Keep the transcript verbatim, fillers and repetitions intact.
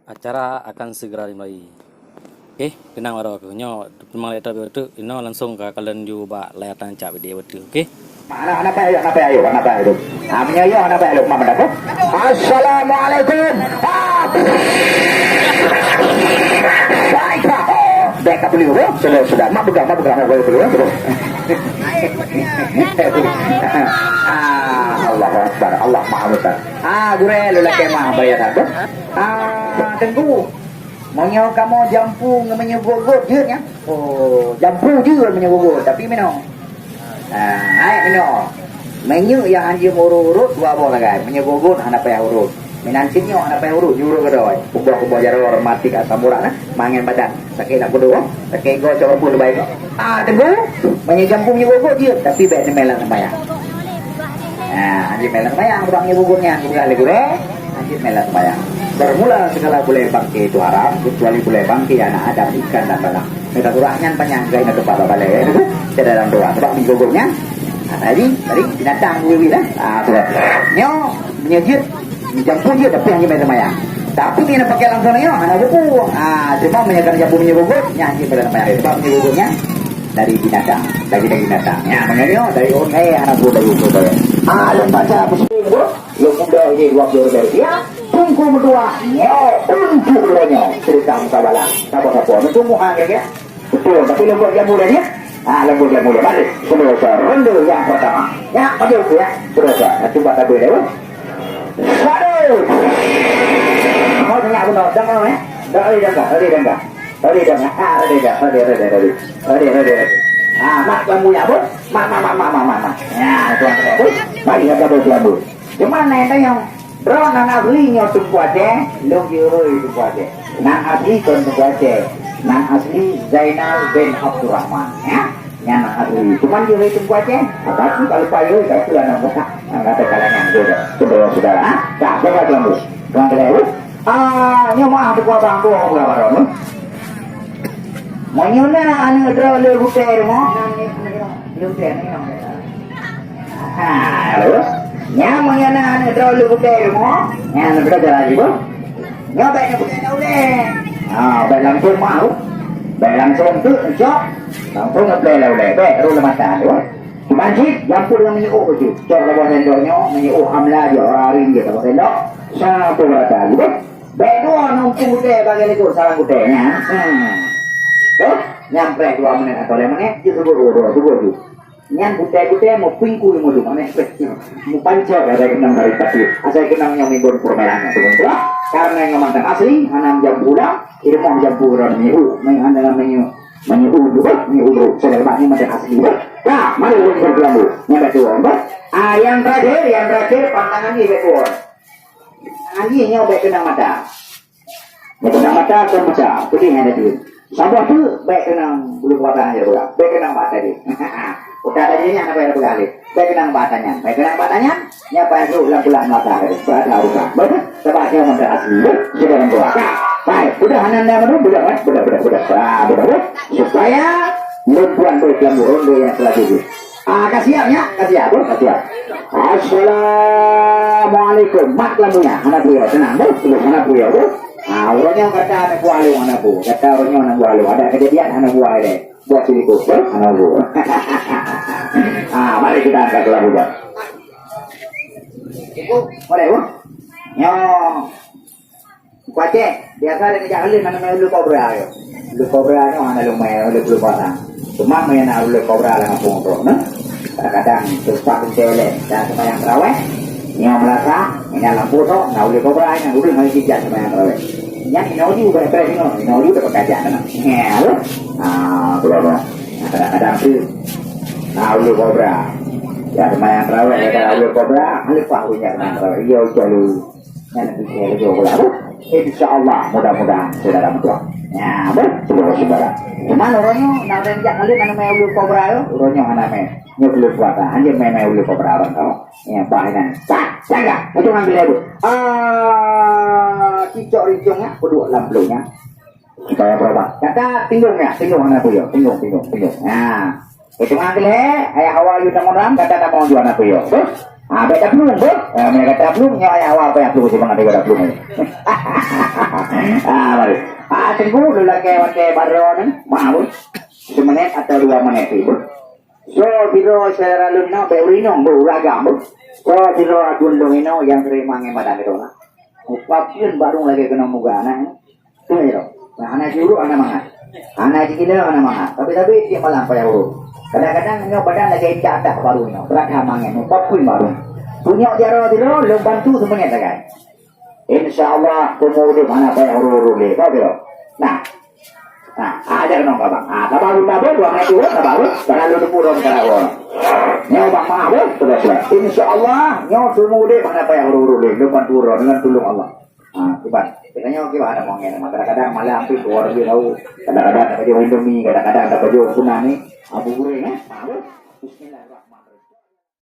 Acara akan segera dimulai. Okey, tenang baroe keuh. Nyoe teuma lé tabi beutôi, inoe langsung ka kalon ju bak layar tancak video beutôi. Okey. Anak, anak payah, anak payah, ayo, anak payah, ayo. Ah, meunyoe yo, anak payah, ayo, mak mendapat. Assalamualaikum. Ah. Baik, Pak. Oh, baik, tak boleh, oh. Sudah, sudah. Mak pegang, mak pegang, mak pegang, mak pegang. Ah, Allahu Akbar. Allah Maha Besar. Ah, gurèe lôn lakèe meu'ah bak ayah that. Ah, Teungku. Meunyoe kamoe jampu ngon meunyoe gôt-gôt jeuet nyan. Oh, jampu jeuet meunyoe gôt-gôt, tapi meunoe. Ah, hai meunoe. Meunyoe nyang hanjeuet urot-urot dua boh sagai, meunyoe gôt-gôt hana payah urot. Meunan cit nyoe hana payah urot, jurot keudroe. Kuboh-kuboh jaroe rematik asam urat na, mangen badan. Sakét lam peuduek, sakét goe cok rumpun baik. Ah, Teungku, meunyoe jampu meunyoe gôt-gôt jeuet, tapi bèk neumè lam seumayang. Nah, hanjeuet mè lam seumayang, bak ngieng bubur nyan, bukan lé gurèe, hanjeuet mè lam seumayang. Bermula segala bulèe bangke itu haram, kecuali bulèe bangke anak Adam, ikan dan belalang. Mita surah nyan panyang gai na teumpat bak balèe, ya, itu, di dalam doa. Sebab minggu gong nyan, nah, tadi, tadi binatang wiwi lah. Ah, tu. Nyoe, meunyoe jeuet, jampu jeuet, tapi hanjeuet mè lam seumayang. Tapi meunyoe pakai langsung nyoe, hana buku. Ah, cuma meunyoe kana jampu meunyoe gôt, nyan hanjeuet mè lam seumayang. Sebab meunyoe gôt nyan, dari binatang, daging-daging binatang. Ya, makanya dari orang eh anak buah dari orang eh. Ah, lôn baca pusing tu, lôn muda ini dua puluh ribu rupiah, tungku meutuah, nyoe untuk uroe nyoe, cerita muka balang. Siapa-siapa, nunggu muha kira-kira. Betul, tapi lembut dia mula dia. Ah, lembut dia mula. Mari, semua saya ronde yang pertama. Ya, maju tu ya. Terus ya, cuba tak boleh. Satu. Mau tanya benar, dah mau eh? Dah boleh dah, dah boleh dah. Ready dah, ha, ready dah, ready, ready, ready. Ready, ready, ready. Ha, mak kelambu ya, bos. Mak, mak, mak, mak, mak, mak, mak. Ya, tuan, tuan, bos. Mari kita bawa kelambu. Cuma nak tanya, bro, nan asli nyoe Teungku Aceh, lôn juroi Teungku Aceh. Nan asli kon Teungku Aceh. Nan asli Zainal bin Abdurrahman, ya. Nyan nan asli. Cuma juroi Teungku Aceh. Tapi kalau payah, tak pula nak buka. Nah, kata kalangan dia dah. Saudara-saudara, ha? Tak, bawa kelambu. Tuan, tuan, bos. Ah, nyoe meu'ah teuka bang boh buka barô nyoe. Meunyoe na aneuk droe le gutèe rumoh, le gutèe nyoe. Ha, lalu? Nyan meunyoe na aneuk droe le gutèe rumoh, nyan beutôi cara jiboh. Nyoe bèk nyoe gutèe dah ulèe. Ha, bèk langsung mau. Bèk langsung tu, cok. Langsung ngeplè dah ulèe. Bèk, ru le mata tu. Cuman cit, jampu dengan minyeuk ueh tu. Cok saboh sendok nyoe, minyeuk ueh amla jok, rari jok saboh sendok. Saboh rata tu. Bèk dua numpung gutèe bagi likot salang gutèe nyan. Hmm. Toh, nyang preh dua menit atau lima menit, jeuet sugot dua, sugot tu. Nyan gutèe-gutèe meupuingkui meudu, manèh preh. Meupancok ada keunong dari pati. Asai keunong nyang mibon peurumelan nyan tu. Karena nyang mantap asli, hana jampu ulang, ilmu jampu ulang minyeuk ueh, hana minyeuk ueh. Minyeuk ueh dulu, minyeuk ueh dulu. Sebab ni mantap asli. Nah, mari ureueng berkelambu. Nyang betul, bah. Ah, yang terakhir, yang terakhir, pantangan ni betul. Tangan ni nyoe bèk keunong mata. Bèk keunong mata, kon mata. Pedih hana tu. Saboh tu bèk keunong bulu kuata je udah. Bèk keunong mata je. Udah tadi nyan apa yang peugah lé? Bèk keunong mata nyan. Bèk keunong mata nyan. Nyan apa yang tu lam pulang mata tadi? Berada udah. Betul? Sebab dia mata asli. Sudah orang tua. Baik, udah anak-anak mana? Udah, eh? Udah, udah, udah. Ah, udah, udah. Supaya lôn tuan tu dalam ronde yang selanjutnya. Ah, ka siap, nyak? Ka siap, bro? Ka siap. Assalamualaikum. Mak lambunya, hana buya. Tenang, bro. Belum hana buya, bro. Ah, uroe nyoe kata aneuk buah lôn hana bu. Kata uroe nyoe aneuk buah lôn. Ada kejadian hana buah ada. Buat sini, bro. Bro, hana bu. Ah, mari kita angkat kelambu, bro. Cukup, boleh, bro? Nyoe. Teungku Aceh, biasa lé neujak keuleuen hana mè uleue kobra nyoe. Uleue kobra nyoe hana lôn mè uleue kobra. Cuma mè na uleue kobra lam gampông droe, nah. Kadang-kadang teumpat teuntèe lé, dan seumayang tarawèh, nyoe meulasa, nyan lam pruet, na uleue kobra, nyan ureueng hana jijak seumayang tarawèh. Nyan inoe ju, bèk-bèk inoe, inoe ju dapat kajak keunan. Nyan, ah, tu baru. Nah, kadang-kadang tu, na uleue kobra. Ya, seumayang tarawèh, ya, na uleue kobra, leupah ureueng nyan seumayang tarawèh. Iya, ucok lu. Nyan bisa laju pula tu. Insya Allah, mudah-mudahan saudara meutuah. Ya, betul, saudara. Cuman uroe nyoe, nak ada jak kali mana main uleue kobra tu, uroe nyoe hana main. Nyoe uleue kuasa, hanya main-main uleue kobra orang tahu. Ya, bah, nyan. Sah, jaga. Itu ngambil aja. Ah, cicok rincungnya, kedua lampunya. Supaya berubah. Kata tinggung ya, tinggung hana buya, tinggung, tinggung, tinggung. Nah. Itu ngambil he, ayah awal yu tamu ram, kata tamu jual anak buya. Beuh? Ah, bèk taplueng, beuh? Ah, mereka taplueng, nyoe ayah awal payah plueng, cuma ada taplueng. Ah, mari. Ah, tunggu dulu lagi, watèe baroe nyan. Maaf, Bu. Semenit atau dua menit, Bu. So, biro saudara lôn nyoe, bèk ureueng inong, Bu, ureueng agam, Bu. So, biro agun lôn inoe nyang terima ngon badan droe lah. Mupapeuen barô lagèe keunoe muga, nah. Tu ya. Nah, hana juruk, hana mangat. Hana jigila, hana mangat. Tapi-tapi tiep malam payah urut. Kadang-kadang nyoe badan lagèe cak dak barô nyoe. Berat ha mangat, mupapeuen barô. Punyok jaroe tiroe, lôn bantu seumeunget sagai. Insya Allah, teumèe udép hana payah uru-uru lé. Ka beuh? Nah. Nah, ada nong kabang. Ah, kabang udah beuh, dua meter, kabang beuh. Karena lu debu dong karena gua. Nyoe bang maaf beuh, terus beuh. Insya Allah, nyoe teumèe udép hana payah uru-uru lé. Lu bantu urang dengan tulung Allah. Ah, kiban. Kita nyoe kiban ada mau ngene. Kadang-kadang malam tu keluar dia tahu. Kadang-kadang tak baju Indomie, kadang-kadang tak baju punah ni. Abu goreng, eh. Maaf beuh. Bismillahirrahmanirrahim.